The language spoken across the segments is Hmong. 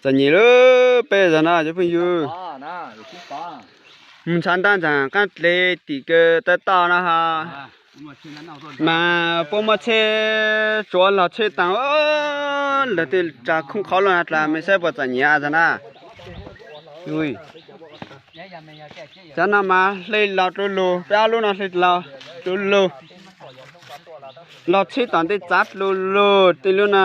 Txom nyem lawm peb zog no cov phooj ywg. Mus ntshav ntab ntawm qaab dleg tim kawg tawg toj no ha. Mas puab muaj tsheb tsuav los tsheb taag, lawv tej tsav khoob qhov lug na dlaag, mej saib puas txom nyem zog na. Cov no mas hle los dlua lug, peb ob lub no hle los dlua lug. Los tsheb tom ntej txav dlua lug, tej lub no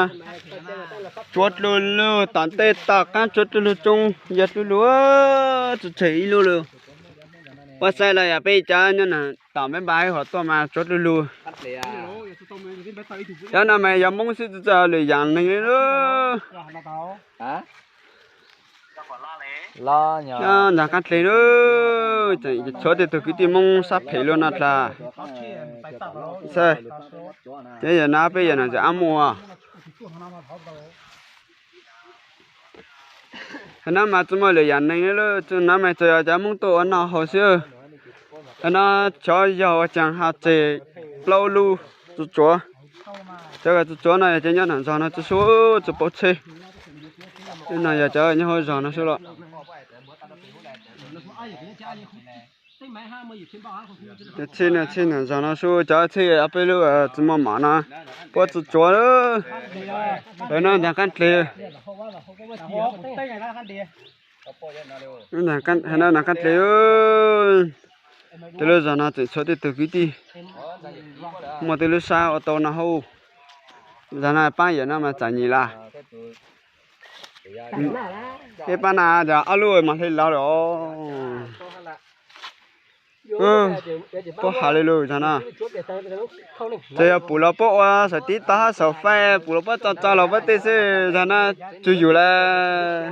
tsuav dlua lug, tom ntej tom qaab tsuav dlua lug, tsoo yog dlua lug, tsi tseg ib lub lug. Puab saib los yog peb cov nyob tom peb npa hauv tuaj mas tsuav dlua lug. Cov no mas yog Moob xwb tsi txawj lwm yaam neeg li. Nyob nram qaab dleg lawm, tshuav tej tug kwv tij Moob sab phem luaj no dlaag. Saib, cov yawm no peb yawm no tseem ab muaj. Hab no mas tsi muaj lwm yaam neeg li, no mas tsuas yog cov Moob tuaj ua noj haus xwb. Hab no cov yog ua caag has tseg plaub lub tsuav tsuav. Cov tsuav tsuav no yog cov nyob nram zog no tsi sub tsi paub tsheb. No yog cov nyob hauv zog no sub los. Tsheb no tsheb nram zog no sub, cov tsheb peb lub tsi muaj mom no puab tsuav tsuav lawm. Lawv no nram qaab dleg. Nram qaab dleg, tej lub zog no tseem tshuav tej tug kwv tij muaj tej lub sab ua tau no hauv. Zog no paab yawm no mas txom nyem lawm. Peb paab na, ob lub mas hle los lawm os. Puab has li lug zog no, tsuas yog pum los puab ua saum TikTok hab saum Face, pum los puab tso tso los puab tej xwb, zog no tsuas yug lawm.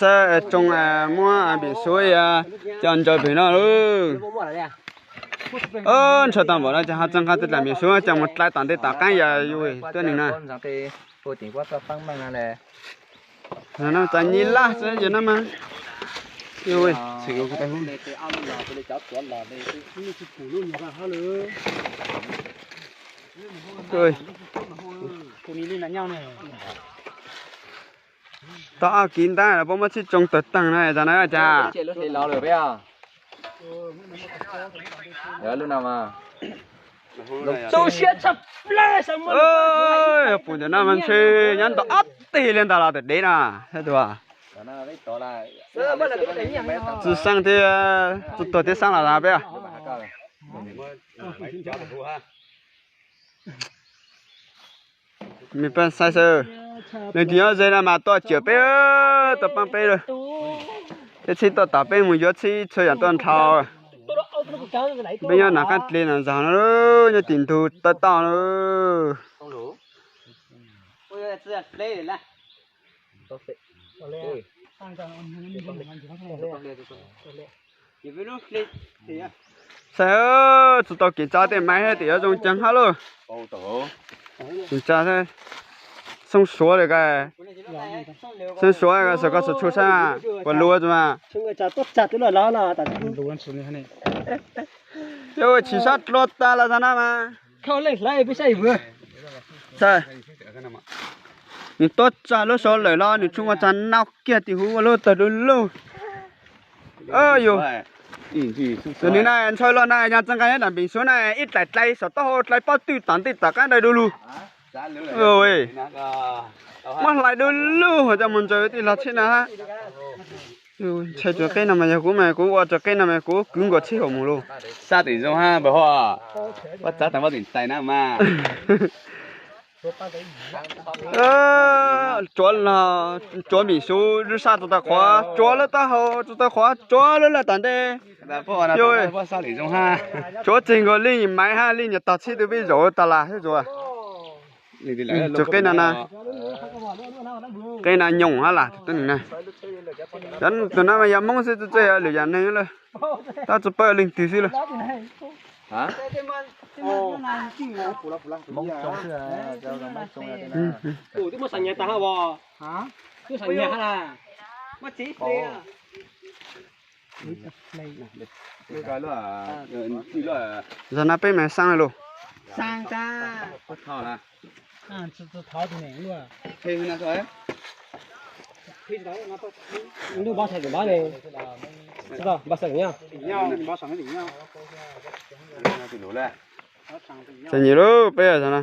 Saib tsoo muab npim suav coj ntsaws pem no lawm. Ntshaw tau npaum no ces ho txeev qhov twg dlaim npim suav coj mus dlai tom ntej tom qaab yog yus tuab neeg na. Txom nyem laj xwb no mas. Tau ob kiv ntab los puab muab tsheb tsoo tawg taag no, zog no cas. Pum ntawm no mas ntshe nyob ntau ob teg li ntag los tawm dev no, saib tus. Tsi saab thiab, tsi tuag thiab saab los peb. Mej pab saib xwb, leej twg nyob ze no mas tuaj cawm peb, tuaj paab peb lawm. Tej tsheb tuaj tom peb mus yuav tsheb txhua yaam tuaj nrho. Peb nyob nram qaab dleg no zog no, nyob tim ntug tawg toj no. Saib, tsi tau kev tso tej maiv hab tim yuav zoo caag hab lauj. Tso, xoob suav li, xoob suav xav koj tsuas tshu saib puas luag tso mas. Yog chim sab dlua tag los tag na mas. Nws tuaj tsa lub saud lawm los nws tshoob ua tsa nau kiag tim huv ua luaj tawg du lug. Yus, tus nws na ntshaw luaj na, yog txeev nqa nyob nram npim suav na ib dlaim dlai saum taub hau dlai pob twj tom ntej tom qaab dai du lug. Muab hlais du lug coj mus ntsaws tej lag tsheb na. Ntshai tus qeb no mas yog kuv mas kuv ua tus qeb no mas kuv kwv nkaus tsheb hauv mus lauj. Sab tim zoo hab npawg Huab, pob txha taag pob tim tais na mas. Tsuav los tsuav npim suav, lub sab tsuav tau qhuav, tsuav lub taub hau tsuav tau qhuav, tsuav lub laj tom ntej. Tsuav txij nkaus li maiv hab li nyuag tog tsheb twb peb zaum tag las thiab tsuav. Tus qeb no na, qeb no nyoos hab las tus tuab neeg na. Tus no mas yog Hmoob xwb, tsi txawj yog lwm yam neeg lawm. Tab tsi paub leej twg xwb lawm. Zog no peb mas xaa Sang ta. Thov na. Thov na. Lub npab sav lub npab ne. Npab sav nyob. Txom nyem lub peb no.